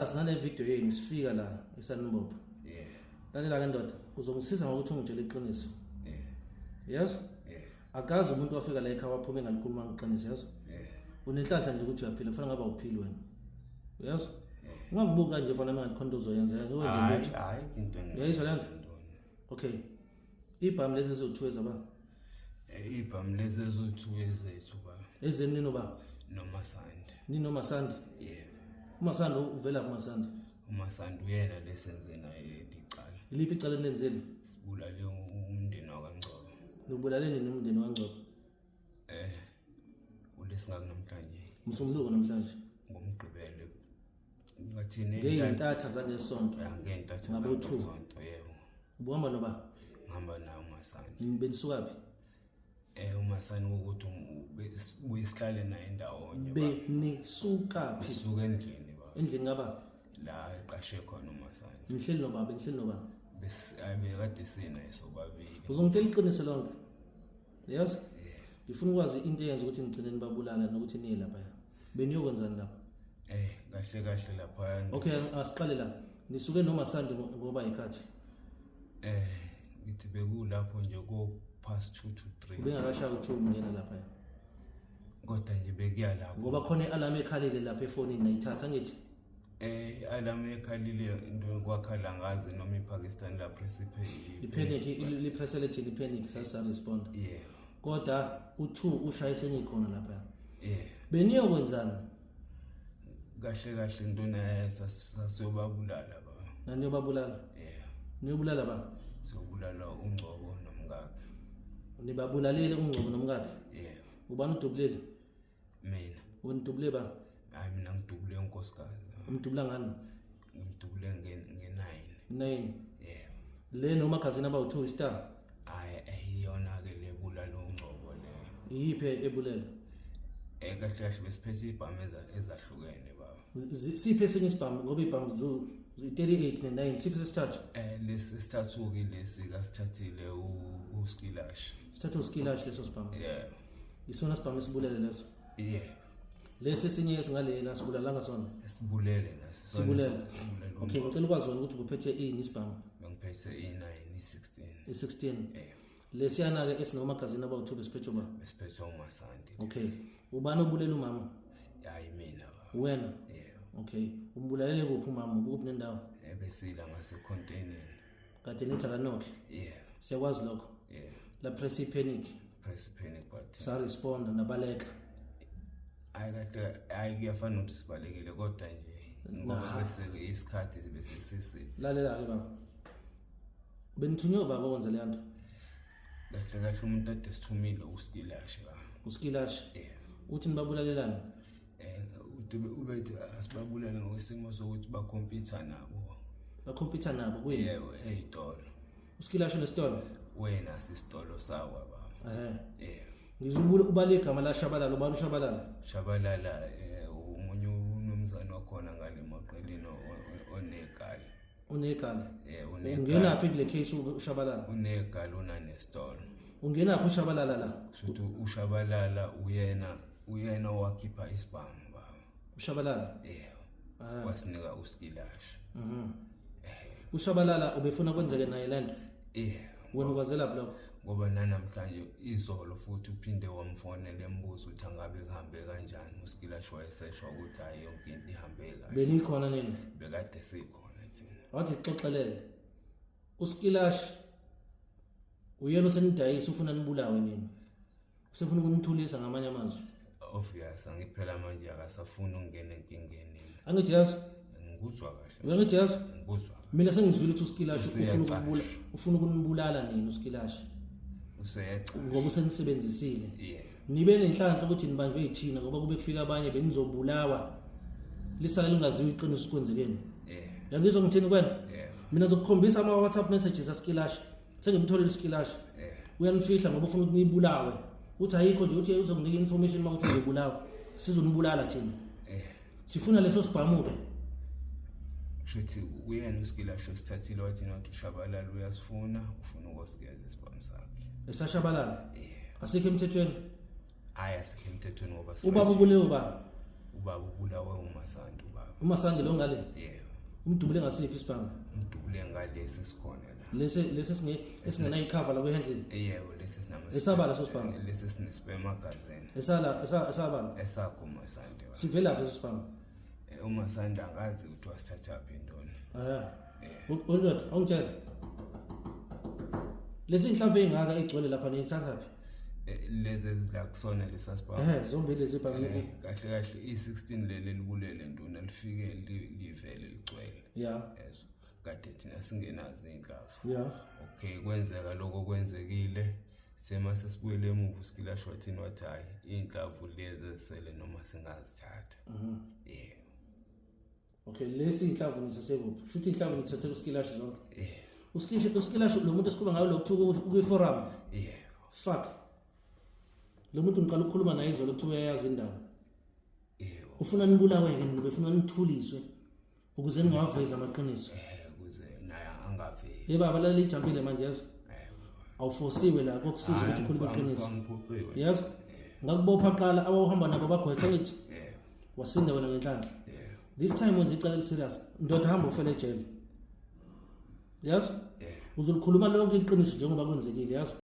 Sinale video yenu sifika la esanibopha. Yeah. Lalela ke ndoda, uzongisiza ngokuthi ungitshele iqiniso. Yeah. Yes? Yeah. Akazi umuntu wafika la ekhaya waphuma engalikhuluma iqiniso, yazi? Yeah. Unenhlanhla nje ukuthi uyaphila, kufanele ngabe awuphili wena. Yazi? Ungangibuki kanje fana manje khona into ozoyenza, wenze Hayi, lutho. hayi into engi- Uyayizwa le nto? Okay. Ibhamu lezi ezothiwe zaba Ibhamu lezi ezothiwe ezethu ba ezeni nino ba noMasandi. nino Masandi. Yeah. UMasandi uvela kuMasandi. UMasandi uyena lesenze naye leli cala. Iliphi icala enenzile? Sibulale umndeni wakwaNgcobo. Nibulaleni nini umndeni waNgcobo? Ulesingaki namhlanje? Umsombuluko namhlanje. Ngomgqibelo. Ngathini Ngeyintatha zangesonto. Ya, ngeyintatha Ngabo 2. zangesonto, yebo. Ubuhamba noba? Ngihamba naye uMasandi. Benisukaphi? UMasandi ukuthi sibuye sihlale naye ndawonye. Benisukaphi? Sisuka endlini ba. Endlini ngaba? La eqashe khona uMasandi. Nihleli nobaba, nihleli nobaba. Bekade sinaye sobabili. Uzongitshela iqiniso lonke. Yazi? Ngifuna ukwazi into eyenza ukuthi nigcine nibabulala nokuthi niye lapha. Beniyokwenzani lapha? Kahle kahle lapha. Okay, asiqale la. Nisuke noMasandi ngoba yikhathi. Ngithi bekulapho nje ko past 2 to 3. Ubengakashaya u2 ungena lapha. Kodwa nje bekuya lapho. Ngoba khona ialarm ekhalile lapha efonini nayithatha ngithi. Alarm ekhalile into kwakhala ngazi noma iPakistan la press iphe. Ipanic li press lethini ipanic sasa respond. Yeah. Kodwa u2 ushaye senikhona lapha. Yeah. Beniyokwenzani? Kahle kahle intona sasiyobabulala ba. Naniyobabulala? Yeah. Niyobulala ba? Siyobulala uNgcobo nomkakhe. Nibabulalile uNgcobo nomkakhe? Yeah. Ubani udubulile? Mina. Wena udubule ba? Hayi mina ngidubule unkosikazi. Umdubula ngani? Ngimdubule nge-9. 9. Yeah. Le noma khazini abawu2 star. Hayi ayiyona ke le bulala uNgcobo le. Iyiphi ebulela? Kahle kahle besiphethe ibhamu ezahlukene baba. Siphi esinye isibhamu ngoba ibhamu 38 ne9 siphi sesithathu? Lesi sithathu ke lesi kasithathile uSkilash. Sithathu uSkilash leso sibhamu. Yeah. Isona sibhamu esibulele leso. Yeah. Lesi esinye esingalena sibulalanga sona. Sibulele naso. Sibulele. Sibulele. Okay, ngicela ukwazi wena ukuthi ubuphethe ini isibhamu? Bengiphethe i9 i16. I16. Yeah. Lesiyana ke esinomagazini abawu2 besiphethe ba? Besiphethe uMasandi. Okay. Ubani obulela umama? Hayi mina baba. Wena? Yeah. Okay. Umbulalele kuphi umama? Ukuphi nendawo? Ebesila ngase containeni. Kade nithi akanokhe. Yeah. Siyakwazi lokho. Yeah. La press panic. Press panic button. Sa respond nabaleka. Hayi kahle hayi kuyafana ukuthi sibalekile kodwa nje ngoba bese isikhathi bese sisi. Lalela ke baba. Benithunywe baba kwenza le nto. Kahle kahle umuntu ade sithumile uSkilash ba. uSkilash. Yeah. Uthi nibabulalelani? Ubethi asibabulale ngokwesimo sokuthi bakhompyutha nabo. Bakhompyutha nabo kuyini? Yebo, eyitolo. uSkilash unesitolo? Wena sisitolo sakwa baba. Yeah. Ngizubula ubale igama la Shabalala, ubani uShabalala? Shabalala umunye unomzana wakhona ngale maqelini onegala. Unegala. Unegala. Ungena phi kule case uShabalala? Unegala unanesitolo. Ungena phi uShabalala la? Kusho uShabalala uyena owakhipha isibhamu baba. uShabalala? Yebo. Wasinika uSkilash. uShabalala ubefuna kwenzeke naye lento? Yebo. Wena ukwazela lokho? Ngoba namhlanje izolo futhi uphinde wamfonela embuzo ukuthi angabe kuhambe kanjani uSkilash wayeseshwa ukuthi hayi yonke into ihambe kahle. Benikhona nini? Bekade sikhona thina. Wathi xoxelele. uSkilash uyena osenidayisa ufuna nibulawe nini? Usefuna ukunithulisa ngamanye amazwi. Obvious angiphela manje akasafuni ukungena enkingeni. Angithi yazi? Ngikuzwa kahle. Uyangizwa yazi? Ngikuzwa. Mina sengizwile ukuthi uSkilash ufuna ukubula, ufuna ukunibulala nini uSkilash. Useyaca. Ngoba usenisebenzisile. Yeah. Nibe nenhlanhla ukuthi nibanjwe yithina ngoba kube kufika abanye benizobulawa. Lisale lingaziwa iqiniso kwenzekeni. Yeah. Yangizwa ngithini kwena? Yeah. Mina ngizokukhombisa ama WhatsApp messages aSkilash. Sengimtholile uSkilash. Yeah. Uyanifihla ngoba ufuna ukuthi nibulawe. Uthi ayikho nje uthi uzokunika information makuthi uzobulawa. Sizonibulala thina. Yeah. Sifuna leso sibhamu ke. Kushuthi uyena uSkilash osithathile wathi nathi uShabalala uyasifuna ufuna ukusigeza isibhamu sakhe. EsaShabalala? Yeah. Asikho emthethweni. Hayi asikho emthethweni ngoba ubaba ubulewe ubaba. Ubaba ubulawe uMasandi ubaba. Umasandi lo ngale? Yebo. Umdubule ngasiphi isibhamu? Umdubule ngalesi esikhona la. Lesi lesi esingenayo icover la kwi-handle? Yebo, lesi esinama. Esabala leso sibhamu? Lesi esine-spare magazine. Esala esabala? Esakho uMasandi baba. Sivelaphi leso sibhamu? UMasandi angazi ukuthi wasithathaphi ndona. Ah. Undoda, awungitshele. Lezi inhlamvu ezingaka igcwele lapha niyithathaphi? Lezi la kusona lesasibhamu. Zombili lezi bhamu. Kahle kahle i16 leli libulele nduna lifike livele ligcwele. Yeso. Kade thina singenazo inhlamvu. Okay, kwenzeka lokho kwenzekile. Sema sesibuyele emuva uSkilasho wathini, wathi hayi inhlamvu lezi ezisele noma singazithatha. Yebo. Okay, lesi inhlamvu nithathe kuphi? Futhi inhlamvu nithathe kuSkilasho zonke. Yebo. USkilasho lo muntu esikhuluma ngayo lokuthiwa kwi-forum. Yebo. Fuck. Lo muntu ngiqala ukukhuluma naye izolo kuthiwa uyayazi indaba. Yebo. Ufuna nibulawe-ke nina, befuna nithuliswe ukuze ningawavezi amaqiniso. Ukuze naye angaveli. Ye baba, lalela ijampile manje yazo. Awufosiwe la kokusiza ukuthi ukhulume iqiniso. Angiphoqiwe. Yazo? Ngakubopha qala awuhamba nabo bagwetha ngithi. Yebo. Wasinda wena ngenhlanhla. Yebo. This time wenza icala eliserious. Ndoda hamba ufele ejele. Yazo? Yebo. Uzolikhuluma lonke iqiniso njengoba kwenzekile, yazo?